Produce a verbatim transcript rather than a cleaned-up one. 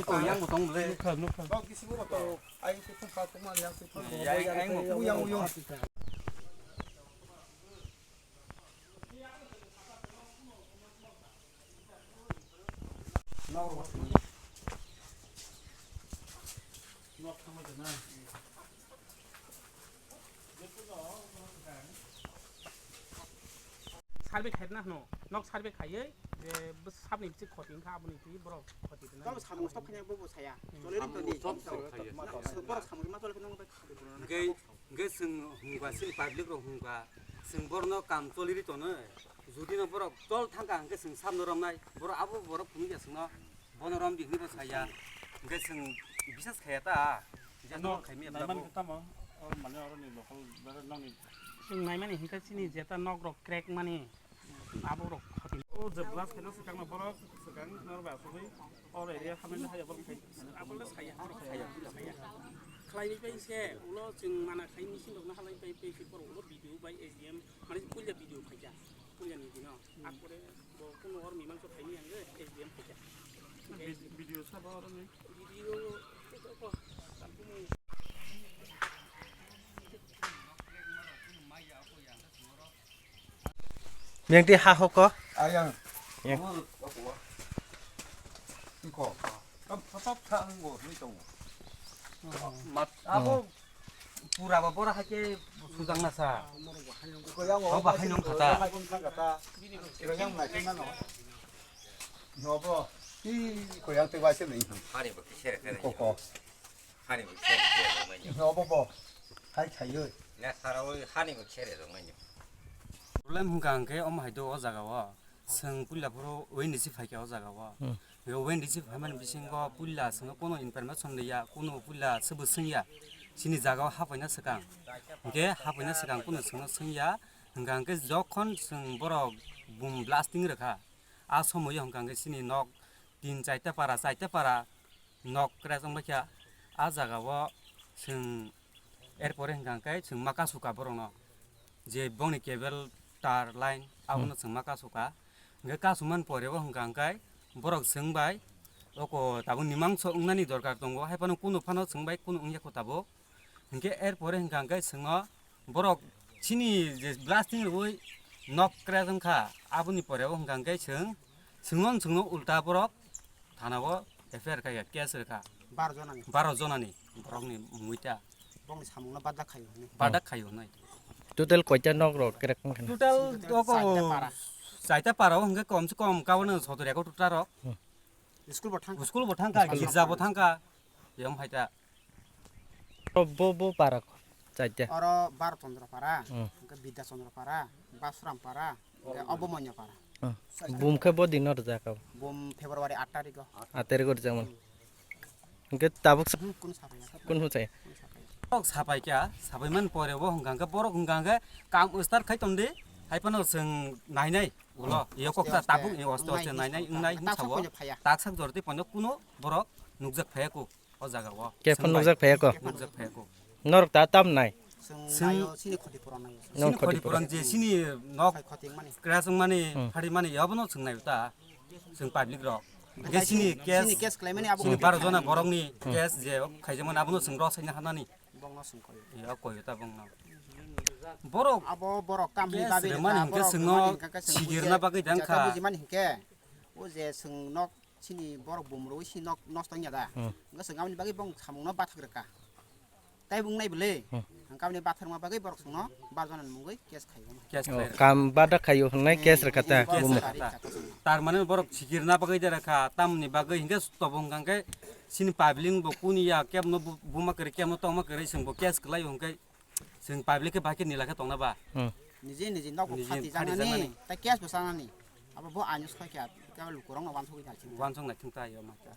Iko yang bo tong le. Nukha, nukha. Bak kisi bo to. Ai, se thung ka, thung ma, yang se thung. Yang, yang bo. Yang, yang. Survey khaina hwno, nok survey khaiwi je bwsabni bisi khoti wngkha, aboni twi borok khoti rwna. Tamo samung stop khaiya bobo saya. Hmm. Chole ri toni. Samung stop khaiya. Borok samung ma chole khaiya. Hwnkhe, hwnkhe chwng hwnba, chini public rok hwnba, chwng borokno kam choli ri tono. Judino borok chol thangkha hwnkhe chwng sabno romnai. Borok abo borok phunukya chwngno. Bono romdi hwnwi bo saya. Hwnkhe chwng bisas khaya ta. Jesa no, khaimya naimani bwlabo. Tamo, or mane oroni local, bare nokni. Chwng naimani hwnkhe chini jeta nok rok crack mani. Abo rok khoti. O je blast khaina swkangno borok swkang norok bai asugwi or area hamani haya borok khai. Abo le saya, borok saya, saya. Khlaiwi pai se, ulo chwng mana khai machine rokno halai pai, pai se borok ulo B D O bai S D M, mane puila B D O phaikha, puilani dino. Apore bo kuno or mimang so khaini ang S D M phaikha. B D O sabo oroni. B D O ko, ko, ko, Mengti ha hoko. Ayang. Yang. Iko. Tam patap sa ngo ni tong. Mat abo pura ba bora hake sujang na sa. Ko yang. Oh, bahai nong kata. Ko yang na kena no. No bo. Iko yang te ba se ni. Hari ba kisere kare. Ko ko. Hani bo khe rwmani. Nobo bo. Hai khayo. Na sara oi hani bo khe rwmani. Problem hwnkha hwnkhe omo hai do o jaga o. Chwng puila phuru win risi phaikha o jaga o. Hmm. Yo win risi phaimani bisingo puila chwngno kono information liya, kono puila swbo swngya. Chini jaga o hapaina swkang. Hwnkhe hapaina swkang kono chwngno swngya. Hwnkha hwnkhe jokhon chwng borok boom blasting rwkha. A somoyo hwnkha hwnkhe chini nok tin chaita para, chaita para nok kwrajak wngbaikha. A jaga o chwng erpore hwnkha hwnkhe chwng ma kasu ka borokno, je bongni cable tar line abono chwng ma kasu ka. Hwnkhe kasumani pore o hwnkha hwnkhe borok chwng bai oko tabuk mimang so wngnani dorkar tongo, hai phano kunu phano chwng bai kunu wngya kho tabuk. Hwnkhe erpore hwnkha hwnkhe chwngno borok chini je blasting rwui nok crash wngkha, aboni pore o hwnkha hwnkhe chwng, chwngno chwngno ulta borok thana o F I R khaikha, case rwkha. Baro jonani. Baro jonani borokni mungwi ta. Bongni samungno badak khayo hwnwi. Badak khayo hwnwi. Total koita nok rok crack wngkha na? Total doko chaita para. Chaita para o hwnkhe kom se kom kabono sotor eko tuta rok. Hmm. School bo thangkha. School bo thangkha, girja bo thangkha. Yom hai ta. Bo, bo, bo para ko, chaita. Oro Baro Chandra para, hmm, hwnkhe Bidya Chandra para, Basuram para, hwnkhe Obomonya para. Hmm. Bum khe bo dino rwjak kha? Bum February aat tarikh o. Aat tarikh o rwjak mano. Hwnkhe tabuk sa-, hmm, kunu sapai ya. Kunu sapai ya? Kunu sapai ya. Tok sapai kya, sapai man pore bo hwnkha hwnkhe borok hwnkha hwnkhe kam start khai tongdi, hai phano chwng nai nai ulo, hmm, yo kok ta tabuk ni oste oste nai nai wngnai hwnkha o. Taksa jor tei pono kuno borok nukjak phaiya kuk. O jaga o. Khe phano nukjak phaiya ko? Nukjak phaiya ko. Norok ta tam nai? Chwng naio, chini khoti puran naio. Chini khoti puran je chini nok crash wngmani, hmm, phari mani, abono chwng naio ta. Chwng public rok. Hwnkhe chini case, chini case khlaimani abo chini baro jona borokni case je khaijakmani abono chwng rw saina hanani. Bongno chwng koi. Yo koi ta bongno. Borok abo borok kam case hwnba rwmani hwnkhe chwngno sigirna bagwi dangkha. Bujimani hwnkhe o je chwng nok Chini borok bumrwi si nok nosto wngya da. Hmm. Wngkha chwng aboni bagwi bong samungno bathak rwkha. Tai bung nai bwle. Hmm. Wngkha aboni bathakma bagwi borok chwngno bar jona ni mungwi case khaio. Case khaio. Kam bada khaio hwnwi case rwkha ta. Case rwkha ta. Tar mane borok sikirna bagwi da rwkha, tamni bagwi hinkhe tobong hwnkha khe chini public bo kuni ya kebno bu-, buma kwrwi kebno tongma kwrwi chwngbo case kwlaio hwnkhe Chwng public khe bahai khe nila khe tongna ba? Hmm. Niji niji nok bo niji phati phati janani, janani, tai case bo sanani. Abo bo aino soi khe, kebo lukurok no wansugwi nai chini. Wansuk nai thung ta yo ma khe.